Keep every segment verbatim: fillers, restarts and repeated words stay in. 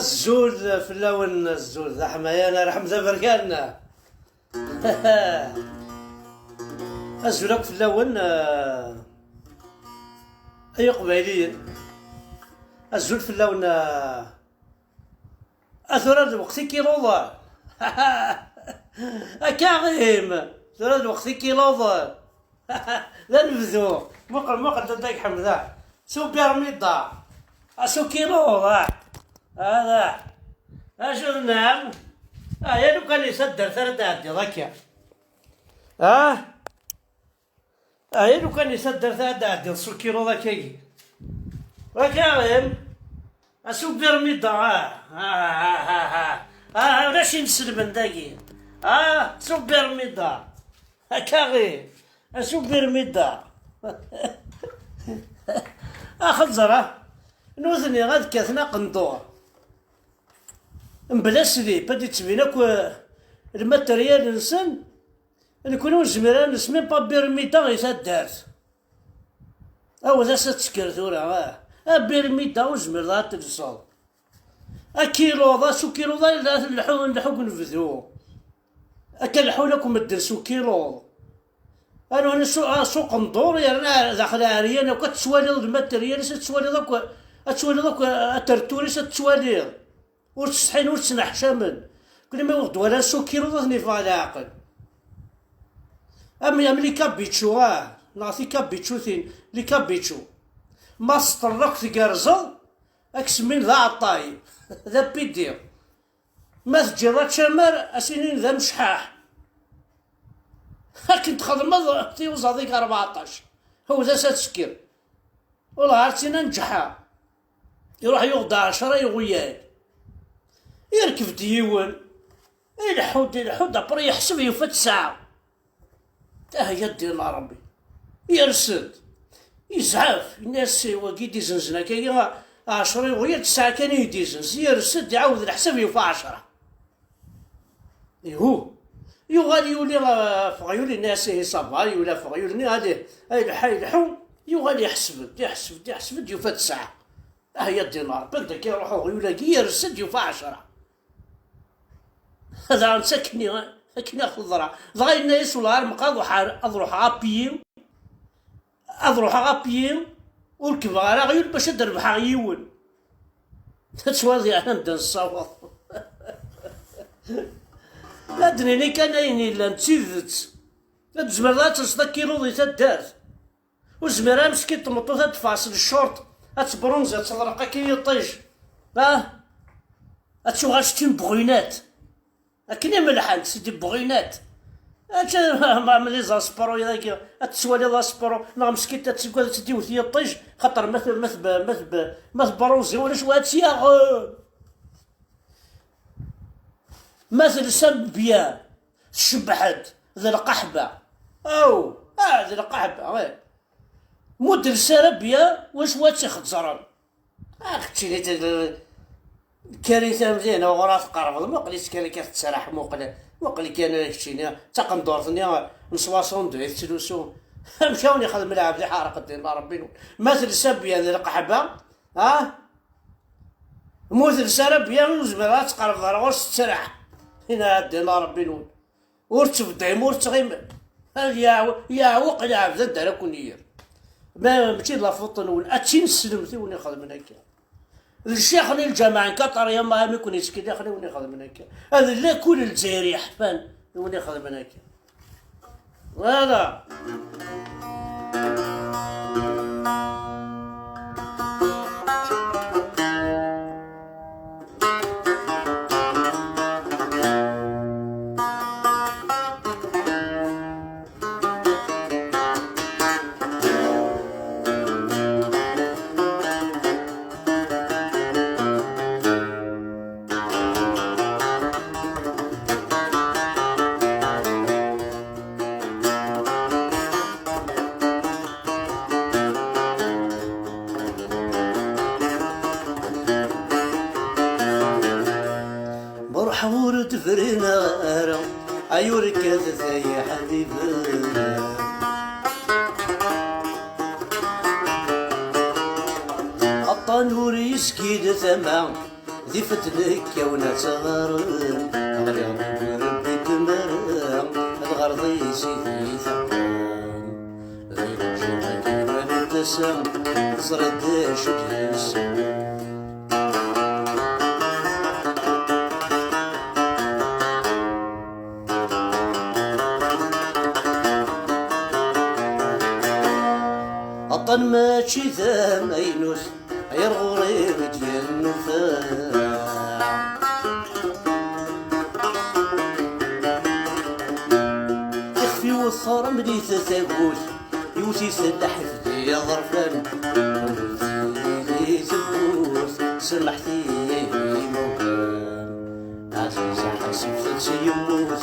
Azul fell-awen, azul d aḥmayan, arḥem d aberkan. Azul akk fell-awen, eh, ay iqbayliyen. Azul fell-awen, eh, a tura lweqt i k-iluḍen. A Karim, tura lweqt i k-iluḍen. D anebdu. Muqel, muqel, dadda-k ḥemda. Su Bermuda. A su kilu, ah. Hada. Acu d nneɛm? Ah, ya lukan i taddart ara d-ɛeddiḍ akka. Ah? Ah, ya lukan i taddart ara d-ɛeddiḍ su kilu d akkagi. Wa Karim. A su Bermuda, ah. Ah, ah, ah, ah. Ah, ulac ineslmen dagi. Ah, su Bermuda. A Karim. A su Bermuda. Axeẓra, nutni ad kkaten aqendur. Mebla slip, ad d-ittbin akk, eh, lmateryal-nsen, nekni ur nezmir ara nesmim pa Bermuda i taddart. Awed-as ad tekker tura, ah. A Bermuda ur zmireḍ ara ad telseḍ. Akiluḍ, a su kiluḍ, a lḥu, lḥu deg unebdu. Akka leḥḥun akk medden s ukiluḍ. Anwa su, a, s uqendur, yerna daxel ɛeryan akk, ad tettwaliḍ lmateryal-is, ad tettwaliḍ akk, ad tettwaliḍ akk atertur-is, ad tettwaliḍ. Ur ttsetḥin, ur ttneḥcamen. Kul mi ur d-walan s ukiluḍ, ad ten-iffeɣ leɛqel. Am, am likabiču, ah, neɣ tikabičutin, likabiču. Ma teṭṭreḍ akk tgerrzeḍ, ad k-semmin d aɛeṭṭay, d apidi. Ma teǧǧiḍ ačamar, ad s-inin d amecḥaḥ. Akken txedmeḍ tiyuẓaḍ-ik rbeɛṭac, hewwed-as ad tekker. Wallah, ar tina nǧeḥ-aɣ. Iruḥ yuɣ-d ɛecra iɣuyal. Irkeb-d yiwen. Ileḥḥu-d, ileḥḥu-d, après yeḥseb yufa tesɛa. Ah, ya ddin a Ṛebbi. Yers-d. Yezɛef. Yenna-yas wagi d-izenzen akka, ɛecra iɣuyal, tesɛa kan i yi-d-izenz. Yers-d, iɛawed leḥsab, yufa ɛecra. Ihu. Yuɣal yuli, uh, ɣef uɣyul, yenna-yas ihi ça va, yuli ɣef uɣyul-nni, allez, ay leḥḥa, ileḥḥu. Yuɣal iḥseb-d, iḥseb-d, iḥseb-d, yufa tesɛa. Ah, ya ddin a Ṛebbi, anda akka iruḥ uɣyul-agi, yers-d, yufa ɛecra. Daɣen d akken i, akken i ɣ-teḍra. Dɣa yenna-yas, wellah ar meqqar ad ruḥeɣ, ad ruḥeɣ à pied, ad ruḥeɣ à pied, ur kkbeɣ ara aɣyul bac ad d-rebḥeɣ yiwen. Ad twaliḍ yeɛni anda nessaweḍ. Ad d-nini kan ayen yellan d tidet. Ad tzemreḍ ad telseḍ akiluḍ i taddart. Ur zmireɣ ara meskin tmeṭṭut ad d-teffeɣ s leccuṛṭ, ad tebṛunz, ad teḍleq akka i yiṭij. Ah? Ad tuɣal s timbeɣinat. Akken i melḥent, s timbeɣinat. Akken ma, ma les aspro-yagi, ad tettwaliḍ aspro, neɣ meskint ad teggad ad tt-id-iwet yiṭij, xaṭer ma t-, ma t-, ma t-, ma tebṛunzi ulac wa ad tt-yaɣen. Ma telsa bien, tcebbeḥ-d, d lqaḥba. Aw, ah, d lqaḥba, eh. Ma ur telsa ara bien, wacu ad tt-ixezzren? Ah, keččini, kker i tamdina, uɣur ad tqerrbeḍ, muqel-itt kan akka tettraḥ, muqel, muqel kan keččini, d taqendurt-nni n soixante-deux i tettlusu. Amek a wen-ixdem lɛebd iḥerq ddin n Ṛebbi-nwen? Ma telsa bien d lqaḥba, ah? Ma ur telsa ara bien, ur zmireɣ ad tqerrbeḍ ar ɣur-s, tettraḥ. Inna ddin n Ṛebbi-nwen. Ur ttebdim, ur ttɣimim. Ad yeɛw-, yeɛweq lɛebd anda ara ken-yerr. Ma mačči d la faute-nwen, ad tineslemt i wen-ixedmen akka. D ccix-nni n lǧameɛ n Qatar, ya Miami, ken-yettkellixen i wen-ixedmen akka. D lakul lezzayer yeḥfan i wen-ixedmen akka. Voilà. Merḥ ur d-brin ara, ay urkad ay iḥbiben. Aṭṭan ur yeskid tama, d Tifet nekkawen ad teɣrem, ɣliɣ deg urebbi tmara, ad ɣerḍ i sidi teqqen. Di lǧiha iban tasa, teẓriḍ d acu d-yeswa. Aṭṭan mačči d amaynut, ɣer ɣur-i i d-yennufa. Ixef iwet ṛemlit tagut, iwet-it lḥif d iḍerfan. Iwet-it di tewwurt, semḥet-iyi imukan. Ɛziza ḥaseb-t yemmut,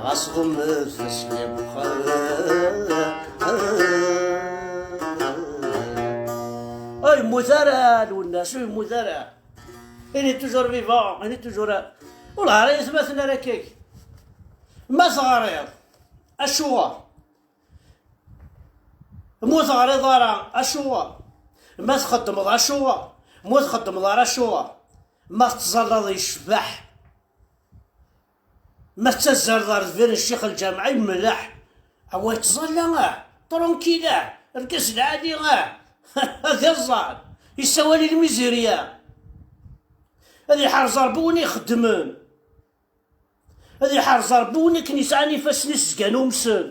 ɣas ḍemmet-as yabuxan. Ur yemmut ara Lwennas, ur yemmut ara. Il est toujours vivant, il est toujours. Ur ɣer ayetmaten ara kak. Ma teɣriḍ, acuɣer? Ma ur teɣriḍ ara, acuɣer? Ma txeddmeḍ, acuɣer? Ma ur txeddmeḍ ara, acuɣer? Ma tettẓallaḍ, yecbeḥ. Ma tettazzaleḍ ar deffir n ccix lǧameɛ, yemleḥ. Awa yettẓalla, ah, tranquille, ah, argaz lɛali, ah, ad iẓẓal, yessawal i lmizirya. Ad iḥrez Ṛebbi win ixeddmen. Ad iḥrez Ṛebbi win akken yesɛan ifassen-is zgan umsen.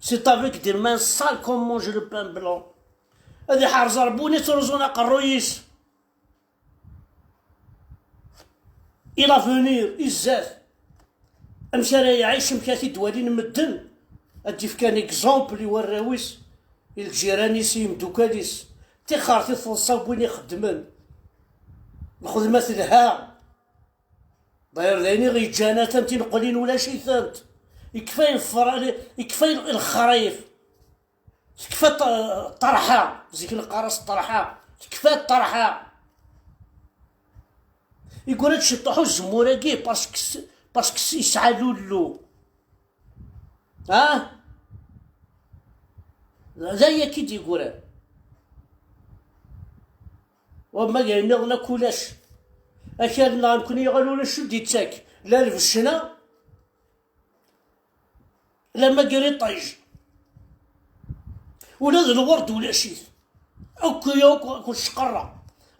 C'est avec des mains sales qu'on mange le pain blanc. Ad iḥrez Ṛebbi win ittruẓun aqerruy-is. I l'avenir, i zdat. Amek ara iɛic, amek ara t-id-walin medden? Ad d-ifkan exemple i warraw-is, i lǧiran-is, i yimdukal-is. Tixxert i teḍsa n win ixeddmen. Lxedma telha. Dayr d ayen i ɣ-yeǧǧan atan tineqlin ulac-itent. Ikfa yefra-, ikfa lexrif. Tekfa ṭ-, ṭṭerḥa. Zik neqqar-as ṭṭerḥa. Tekfa ṭṭerḥa. Yeggura ad tceṭṭeḥ uzemmur-agi parce que s-, parce que s-, yesɛa lullu. Ah? D aya i d-yegguran. Wamma gar nniḍen akk ulac. Akal-nneɣ nekkni yuɣal ulac ur d-yettak. La lbecna, la ma gar iṭij. Ula d lwerd ulac-it. Akk, akk, akk cqerra.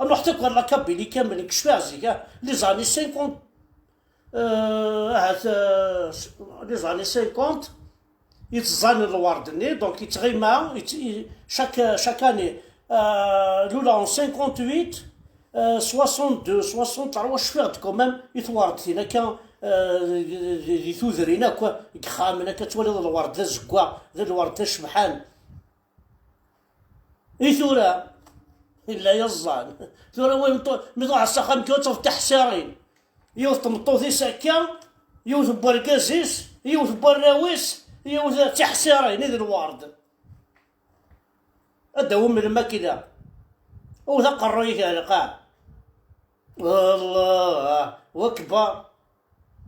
Ad nruḥ akk ɣer la Kabylie kamel, nekk cfiɣ zik, ah, les années cinquante. Euh, ahat, euh, les années cinquante, yettẓan lwerd-nni, donc yettɣima, yett-, i-, chaque, chaque année, euh, lula en cinquante-huit, euh, soixante-deux, soixante-trois, cfiɣ-d quand même, i twerd tin akka, euh, di, di, di tudrin akk, deg yexxamen akka, twaliḍ lwerd d azeggaɣ, d lwerd d acebḥan. I tura, yella yeẓẓan. Tura win ṭu-, mi truḥ s axxam kan, ad tafeḍ tiḥsirin. Yiwet tmeṭṭut-is akka, yiwet n wergaz-is, yiwet n warraw-is, yiwet d tiḥsirin i d lwerd. Ad d-awim lmakla. Wwet aqerruy-ik ar lqaɛ. Allahu akbar.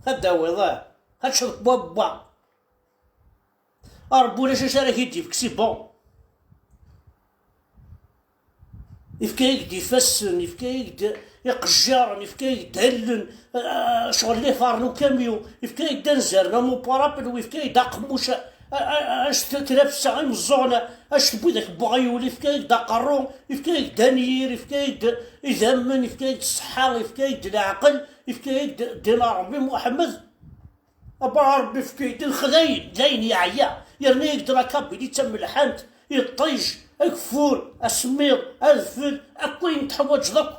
Ad d-tawiḍ, ah. Ad tecceḍ wabba. A Ṛebbi, ulac acu ara k-id-yefk, c'est bon. Yefka-yak-d ifassen, yefka-yak-d iqejjiren, yefka-yak-d allen, ah, ccɣel les phares n ukamyun, yefka-yak-d anzaren am uparaplu, yefka-yak-d aqemmuc, a, a, a, anect n tlafsa imeẓẓuɣen, anect n widak n uɣyul, yefka-yak-d aqerru, yefka-yak-d anyir, yefka-yak-d idammen, yefka-yak-d ṣṣeḥḥa, yefka-yak-d leɛqel, yefka-yak-d ddin n Ṛebbi Muḥemmed. Abba Ṛebbi, efk-iyi-d lexdayen, d ayen yeɛya. Yerna-yak-d la Kabylie d tamelḥant, iṭij, ageffur, asemmiḍ, adfel, akk ayen teḥwaǧeḍ akk.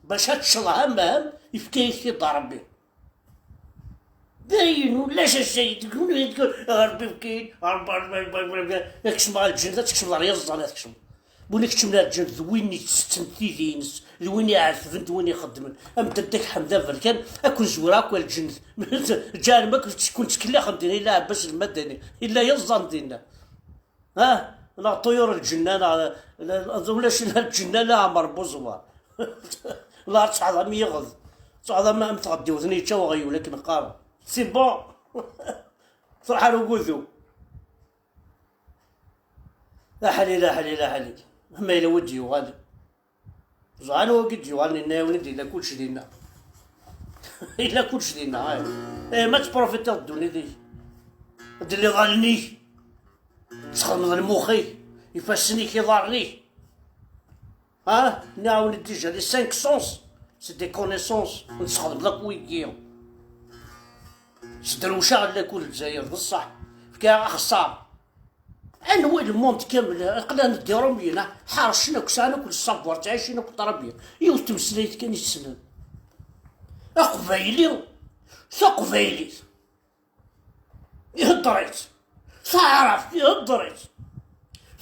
Bac ad tecḍeḥ amaham, yefka-yak-t-id Ṛebbi. D ayen ulac a sayid, deg win i deg Ṛebbi, efk-iyi-d, Ṛebbi, Ṛebbi, Ṛebbi, Ṛebbi, Ṛebbi, ad tkecmeḍ ɣer lǧennet, ad tkecmeḍ ɣer yiẓẓan, ad tkecmeḍ. Win i keččmen ar lǧennet d win itetten tidi-ines, d win iɛetben, d win ixeddmen. Am dadda-k Ḥmed Aberkan, ad ken-zwireɣ akk ar lǧennet. Ǧahennam akk ken-ttkellixen dinna, illa Ɛebbas Lmadani, illa yeẓẓan dinna. Ha? Neɣ ṭuyur lǧenna, neɣ, la, la, ulac la lǧenna, la Ɛmer Buẓwar. La tseɛḍam yiɣed. Tseɛḍam am tɣeddiwt-nni yečča weɣyul, akken qqaren. C'est bon. Truḥ ar ugudu. Aḥlil, aḥlil, aḥlil. Ma yella wi d-yuɣal. Ẓran wagi d-yuɣalen yenna-yawen-id yella kullec dinna. Yella kullec dinna, ay. Eh, ma teprofitiḍ ddunit-ik. D liḍallen-ik. Tesxedmeḍ lmux-ik, ifassen-ik, iḍarren-ik. Ah, nniɣ-awen-d déjà les cinq sens, c'est des connaissances. Ur tesxedmeḍ akk wigi. Sderwceɣ lakul Lezzayer, d ṣṣeḥ. Fkiɣ axeṣṣar. Anwa i lmond kamel, aql-aɣ neddi Rumyen, ah, ḥercen akk, sɛan akk le savoir, ttɛicin akk très bien. Yiwet tmeslayt kan i ssnen. Aqbayli, taqbaylit, ihedder-itt. Taɛrabt, ihedder-itt.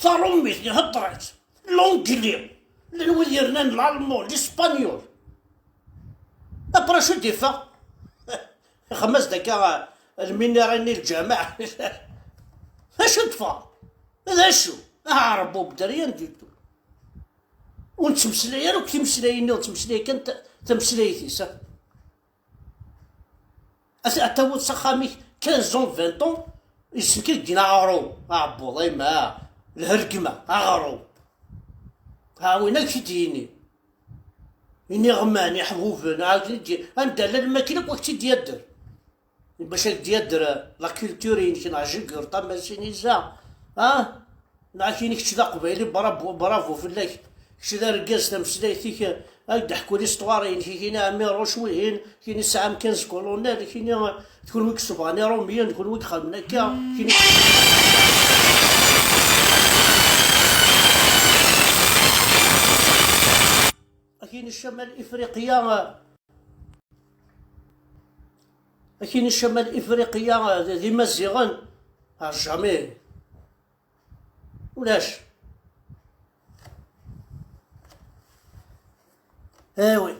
Taṛumit, ihedder-itt. L'anglais, llan wid yernan l'allemand, l'espagnol. Après, acu d-iffeɣ? Ixem-as-d akka lminiṛ-nni lǧameɛ. D acu d-ffeɣ? D acu? Aɛreb ubder rien du tout. Ur nettmeslay ara akk timeslayin-nni, ur nettmeslay kan ta-, tameslayt-is, ah. Ad, ad tawiḍ s axxam-ik quinze ans, vingt ans, yessen kan deg-in aɣrum, aɛebbuḍ, ayma, lhergma, aɣrum. Ha, win ad k-id-yini. Iniɣman, iḥbuben, ɛawden, anda llan lmakla akk ad k-tt-id-yadder. Bac ad k-d-yadder la culture-inek, neɣ jegger, tamasin, iza. Ah? Neɣ ad k-yini kečč d aqbayli, bravo, bravo fell-ak. Kečč d argaz, tameslayt-ik, ad k-d-ḥku l'histoire-inek, kini Amirouche wihin, kini tesɛam quinze colonels, kini d kunwi i yessebɣen Iṛumyen, d kunwi i ixedmen akka, kini Akin Ccamal Ifriqiya, akin Ccamal Ifriqiya d, d Imaziɣen, ah, jamais. Ulac. Eh oui.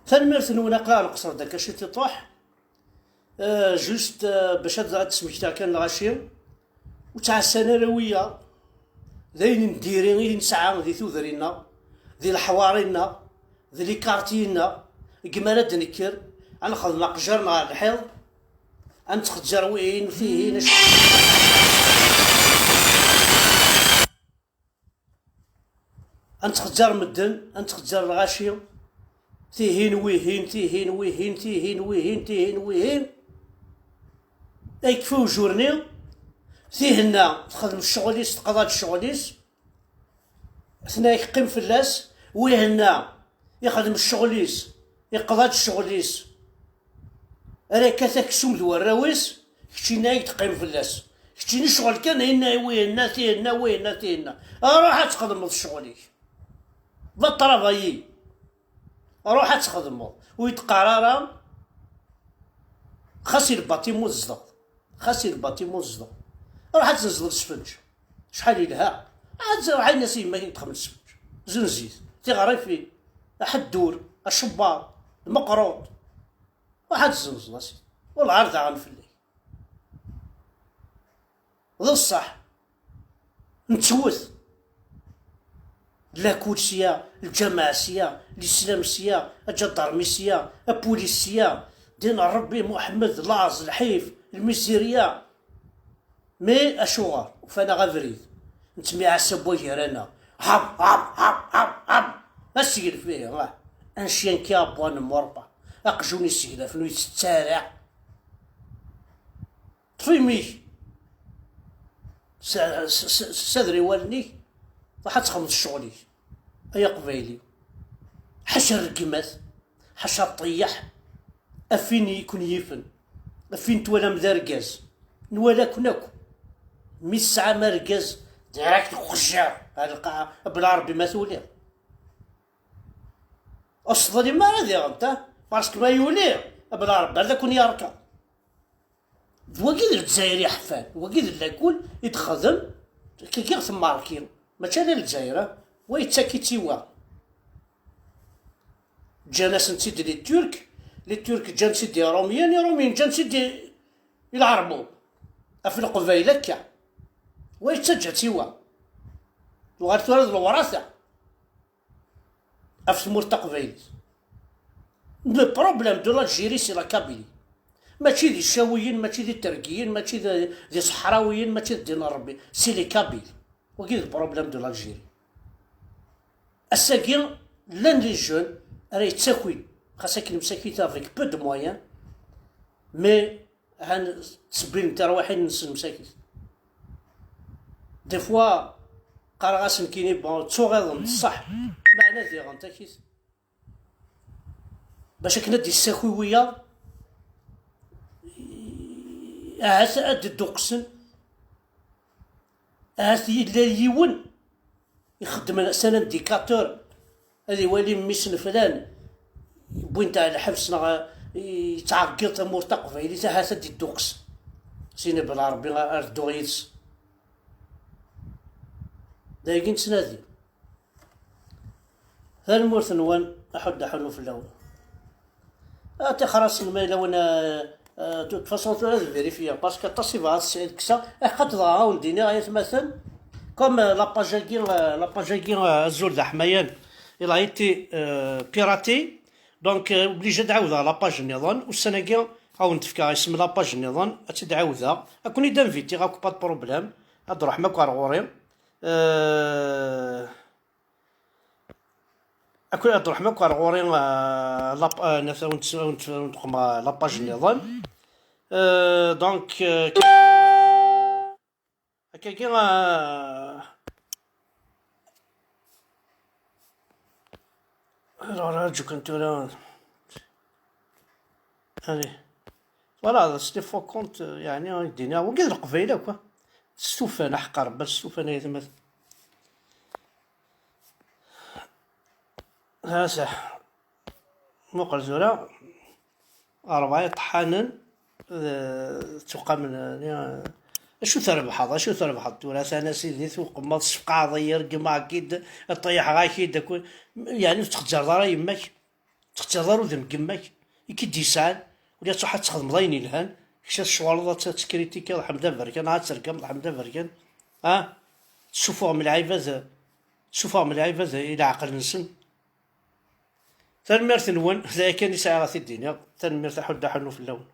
Tanemmirt-nwen, aql-aɣ nqeṣṣer-d akka ciṭ i ṭuḥ. Euh, juste, euh, bac ad, ad d-smektiɣ kan lɣaci, ur ttɛassan ara wiyaḍ d ayen n diri i nesɛa di tudrin-nneɣ, di leḥwari-nneɣ, di likartiyen-nneɣ, deg mi ara d-nekker, ad nexdem aqjar neɣ lḥiḍ, ad nettxezzir wihin, tihin, ac-, ad nettxezzir medden, ad nettxezzir lɣaci, tihin, wihin, tihin, wihin, tihin, wihin, tihin, wihin. Ay yekfa ujur-nni, tihenna texdem ccɣel-is, teqḍa-d ccɣel-is, tnay teqqim fell-as, wihenna ixdem ccɣel-is, iqḍa-d ccɣel-is, ara yekkat aksum d warraw-is, keččini ay d-teqqim fell-as. Keččini ccɣel kan, inna wihenna, tihenna, wihenna, tihenna. Ruḥ ad txedmeḍ ccɣel-ik. Va travailler. Ruḥ ad txedmeḍ. Ur yi-d-qqar ara, xas i lbaṭi mu tzedɣeḍ. Xas i lbaṭi mu tzedɣeḍ. Ruḥ ad tnezleḍ sfenǧ. Acḥal yelha. Ad ruḥ ayen-as i yemma-k ad txemmel sfenǧ. Zzenz-it. Tiɣrifin. Aḥeddur. Acebbaḍ. Lmeqruṭ. Ruḥ ad tzenzeḍ a sidi. Wellah ar daɣen fell-ak. D ṣṣeḥ. Nettwet. Lakul sya, lǧameɛ sya, lislam sya, aǧadarmi sya, apulis sya, din Ṛebbi, Muḥemmed, laẓ, lḥif, lmizirya. Mais acuɣer? Ufan-aɣ abrid. Nettmiɛassa n wagar-aneɣ. Hab, hab, hab, hab, hab. Aseglef ihi, ah. Un chien qui aboie ne mord pas. Aqjun iseglafen ur itett ara. Ṭṭef imi-k. S, s, s, sader i wallen-ik. Ruḥ ad txedmeḍ ccɣel-ik. Ay aqbayli. Ḥaca rregmat. Ḥaca ṭṭeyyeḥ. Af win i ken-yifen. Ɣef win twalam d argaz, nwala-ken akk. Mi tesɛam argaz, direct qejjer ar lqaɛa, bla Rebbi ma tuliḍ. Ur s-teḍlim ara diɣen, ta, parce que ma yuli, bla Rebbi ad ken-yerka. D wagi d Lezzayer iḥfan, wagi d lakul i d-xdem, kagi temmarki, mačči ala Lezzayer, ah, wa yettak-itt i wa. Ǧǧan-asen-tt-id les Turcs, les Turcs ǧǧan-tt-id Iṛumyen, Iṛumyen ǧǧan-tt-id i, i Lɛerbub. Ɣef Leqbayel akka. Wa yettaǧǧa-tt i wa. Tuɣal tura d lewṛata ɣef tmurt taqbaylit. Le problème de l'Algérie, c'est la Kabylie. Mačči d Icawiyen, mačči d Itergiyen, mačči d, d Iṣeḥrawiyen, mačči d ddin n Ṛebbi. C'est les Kabyles. Wagi d le problème de l'Algérie. Ass-agi, llan les jeunes ara yettakin, xas akken msakit avec peu de moyens, mais han ttsebbin tarwiḥin-nsen msakit. Des fois, qqareɣ-asen kini, bon, ttuɣiḍen, ṣṣeḥ, meɛna diɣen takit. Bac akken ad d-issaki wiyaḍ, ahat ad d-dduqsen, ahat yella yiwen ixeddmen s un indicateur, ad iwali mmi-s n flan, wwin-t ar lḥebs neɣ yettɛeggiḍ tamurt taqbaylit, ahat ad d-idduqes. Sini bla Rebbi ar dduɣ yid-s. D ayagi nettnadi. Tanemmirt-nwen, aḥuddu aḥunnu fell-awen. Ah, tixraṣen ma yella win, euh, euh, de toute façon, tura ad vérifier, parce que aṭas i bɣa ad s-kkseɣ. Iḥeqqa dɣa ad wen-d-iniɣ, ay atmaten, comme, euh, la page-agi, euh, la page-agi, euh, Azul d aḥmayan, il a été, euh, piraté, donc, euh, obligé ad ɛawdeɣ la page nniḍen. Ussan-agi ad wen-d-fkeɣ isem la page nniḍen, ad tt-id-ɛawdeɣ. Ad ken-id-invitiɣ akk, pas de problème. Ad d-truḥem akk ar ɣur-i. Euh, Akk ad truḥem akk ar ɣur-i, ah, la p-, ah, nat-, awen-tt-, awen-tt-, awen-tt-, awen-tt-, la page nniḍen. Euh, donc, euh, akkagi, ah, alors, rǧu kan tura. Allez. Voilà, c'est des faux comptes, euh, yeɛni, i d-iniɣ, wagi d Leqbayel akk, ah. Stufan, aḥeqq Rebbi, stufan ay atmaten. Asa, muqel tura, rebɛa iṭeḥḥanen, eh, ttuqamen, eh, acu trebḥeḍ, acu trebḥeḍ tura, atan a sidi, tuqmeḍ, tessefqɛeḍ-iyi, regmeɣ-k-id, ṭeyyḥeɣ-ak-id, akk, yeɛni ur tettqeǧǧireḍ ara yemma-k, ur tettqeǧǧireḍ ara udem n yemma-k, i k-id-yesɛan, ula ad truḥ ad txedmeḍ ayen yelhan, kečč ad tecɣleḍ, ad t-, ad tekkritikiḍ Ḥmed Aberkan, ad tergameḍ Ḥmed Aberkan, ah, tessufuɣem lɛibad, tessufuɣem lɛibad i leɛqel-nsen. Tanemmirt-nwen, d aya kan i sɛiɣ ad t-id-iniɣ. Tanemmirt, aḥuddu aḥunnu fell-awen.